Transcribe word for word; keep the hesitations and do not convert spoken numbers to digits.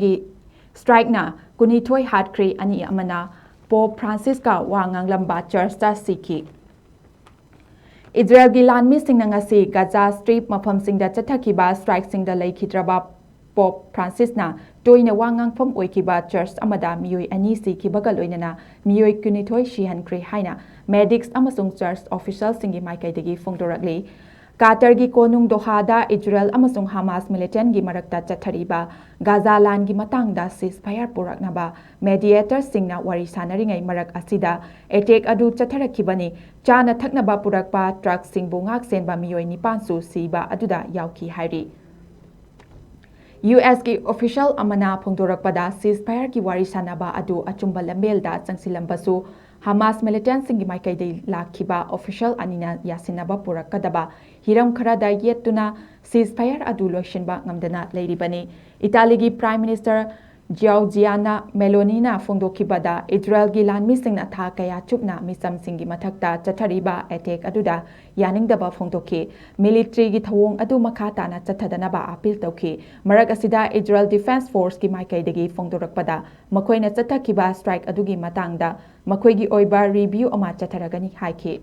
ꯒꯤ ꯁ꯭ꯇ꯭ꯔꯥꯏꯛꯅ ꯀꯨꯟꯅꯤꯊꯣꯏ ꯍꯥꯠꯈ꯭ꯔꯦ, ꯑꯅꯤ ꯑꯃꯅ ꯄꯣꯞ ꯐ꯭ꯔꯥꯟꯁꯤꯁꯀ ꯋꯥ ꯉꯥꯡꯂꯝꯕ ꯆꯔꯆꯇ ꯁꯤꯈꯤ꯫ ꯏꯖꯔꯦꯜꯒꯤ ꯂꯥꯟꯃꯤꯁꯤꯡꯅ ꯉꯁꯤ ꯒꯥꯖꯥ ꯁ꯭ꯇ꯭ꯔꯤꯞ ꯃꯐꯝꯁꯤꯡꯗ ꯆꯠꯊꯈꯤꯕ ꯁ꯭ꯇ꯭ꯔꯥꯏꯛꯁꯤꯡꯗ ꯂꯩꯈꯤꯗ꯭ꯔꯕ ꯄꯣꯞ ꯐ꯭ꯔꯥꯟꯁꯤꯁꯅ ꯇꯣꯏꯅ ꯋꯥ ꯉꯥꯡꯐꯝ ꯑꯣꯏꯈꯤꯕ ꯆꯔꯆ ꯑꯃꯗ ꯃꯤꯑꯣꯏ ꯑꯅꯤ ꯁꯤꯈꯤꯕꯒ ꯂꯣꯏꯅꯅ ꯃꯤꯑꯣꯏ ꯀꯨꯟꯅꯤꯊꯣꯏ ꯁꯤꯍꯟꯈ꯭ꯔꯦ ꯍꯥꯏꯅ ꯃꯦꯗꯤꯛꯁ ꯑꯃꯁꯨꯡ ꯆꯔꯆ ꯑꯣꯐꯤꯁꯤꯌꯦꯜꯁꯤꯡꯒꯤ ꯃꯥꯏꯀꯩꯗꯒꯤ ꯐꯣꯡꯗꯣꯔꯛꯂꯤ꯫ ꯀꯥꯇꯔꯒꯤ ꯀꯣꯅꯨꯡ ꯗꯣꯍꯥꯗ ꯏꯖꯔꯦꯜ ꯑꯃꯁꯨꯡ ꯍꯃꯥꯁ ꯃꯤꯂꯤꯇꯦꯟꯒꯤ ꯃꯔꯛꯇ ꯆꯠꯊꯔꯤꯕ ꯒꯥꯖꯥ ꯂꯥꯟꯒꯤ ꯃꯇꯥꯡꯗ ꯁꯤꯁꯐꯥꯌꯔ ꯄꯨꯔꯛꯅꯕ ꯃꯦꯗꯤꯌꯦꯇꯔꯁꯤꯡꯅ ꯋꯥꯔꯤ ꯁꯥꯅꯔꯤꯉꯩ ꯃꯔꯛ ꯑꯁꯤꯗ ꯑꯦꯇꯦꯛ ꯑꯗꯨ ꯆꯠꯊꯔꯛꯈꯤꯕꯅꯤ꯫ ꯆꯥꯅ ꯊꯛꯅꯕ ꯄꯨꯔꯛꯄ ꯇ꯭ꯔꯛꯁꯤꯡꯕꯨ ꯉꯥꯛ ꯁꯦꯟꯕ ꯃꯤꯑꯣꯏ ꯅꯤꯄꯥꯟꯁꯨ ꯁꯤꯕ ꯑꯗꯨꯗ ꯌꯥꯎꯈꯤ ꯍꯥꯏꯔꯤ꯫ ꯌꯨ ꯑꯦꯁꯀꯤ ꯑꯣꯐꯤꯁꯤꯌꯦꯜ ꯑꯃꯅ ꯐꯣꯡꯗꯣꯔꯛꯄꯗ, ꯁꯤꯁꯐꯥꯌꯔꯒꯤ ꯋꯥꯔꯤ ꯁꯥꯅꯕ ꯑꯗꯨ ꯑꯆꯨꯝꯕ ꯂꯝꯕꯦꯜꯗ ꯆꯪꯁꯤꯜꯂꯝꯕꯁꯨ, ꯍꯃꯥꯁ ꯃꯤꯂꯤꯇꯦꯟꯁꯤꯡꯒꯤ ꯃꯥꯏꯀꯩꯗꯒꯤ ꯂꯥꯛꯈꯤꯕ ꯑꯣꯐꯤꯁꯤꯌꯦꯜ ꯑꯅꯤꯅ ꯌꯥꯁꯤꯟꯅꯕ ꯄꯨꯔꯛꯀꯗꯕ ꯍꯤꯔꯝ ꯈꯔꯗ ꯌꯦꯠꯇꯨꯅ ꯁꯤꯁꯐꯥꯌꯔ ꯑꯗꯨ ꯂꯣꯏꯁꯤꯟꯕ ꯉꯝꯗꯅ ꯂꯩꯔꯤꯕꯅꯤ꯫ ꯏꯇꯥꯂꯤꯒꯤ ꯄ꯭ꯔꯥꯏꯝ ꯃꯤꯅꯤꯁꯇꯔ ꯖꯤꯌꯥꯎꯖꯤꯌꯥꯅ ꯃꯦꯂꯣꯅꯤꯅ ꯐꯣꯡꯗꯣꯛꯈꯤꯕꯗ, ꯏꯖꯔꯦꯜꯒꯤ ꯂꯥꯟꯃꯤꯁꯤꯡꯅ ꯊꯥ ꯀꯌꯥ ꯆꯨꯞꯅ ꯃꯤꯆꯝꯁꯤꯡꯒꯤ ꯃꯊꯛꯇ ꯆꯠꯊꯔꯤꯕ ꯑꯦꯇꯦꯛ ꯑꯗꯨꯗ ꯌꯥꯅꯤꯡꯗꯕ ꯐꯣꯡꯗꯣꯛꯈꯤ꯫ ꯃꯤꯂꯤꯇ꯭ꯔꯤꯒꯤ ꯊꯧꯑꯣꯡ ꯑꯗꯨ ꯃꯈꯥ ꯇꯥꯅ ꯆꯠꯊꯗꯅꯕ ꯑꯥꯄꯤꯜ ꯇꯧꯈꯤ꯫ ꯃꯔꯛ ꯑꯁꯤꯗ, ꯏꯖꯔꯦꯜ ꯗꯤꯐꯦꯟꯁ ꯐꯣꯔꯁꯀꯤ ꯃꯥꯏꯀꯩꯗꯒꯤ ꯐꯣꯡꯗꯣꯔꯛꯄꯗ, ꯃꯈꯣꯏꯅ ꯆꯠꯊꯈꯤꯕ ꯁ꯭ꯇ꯭ꯔꯥꯏꯛ ꯑꯗꯨꯒꯤ ꯃꯇꯥꯡꯗ ꯃꯈꯣꯏꯒꯤ ꯑꯣꯏꯕ ꯔꯤꯚ꯭ꯌꯨ ꯑꯃ ꯆꯠꯊꯔꯒꯅꯤ ꯍꯥꯏꯈꯤ꯫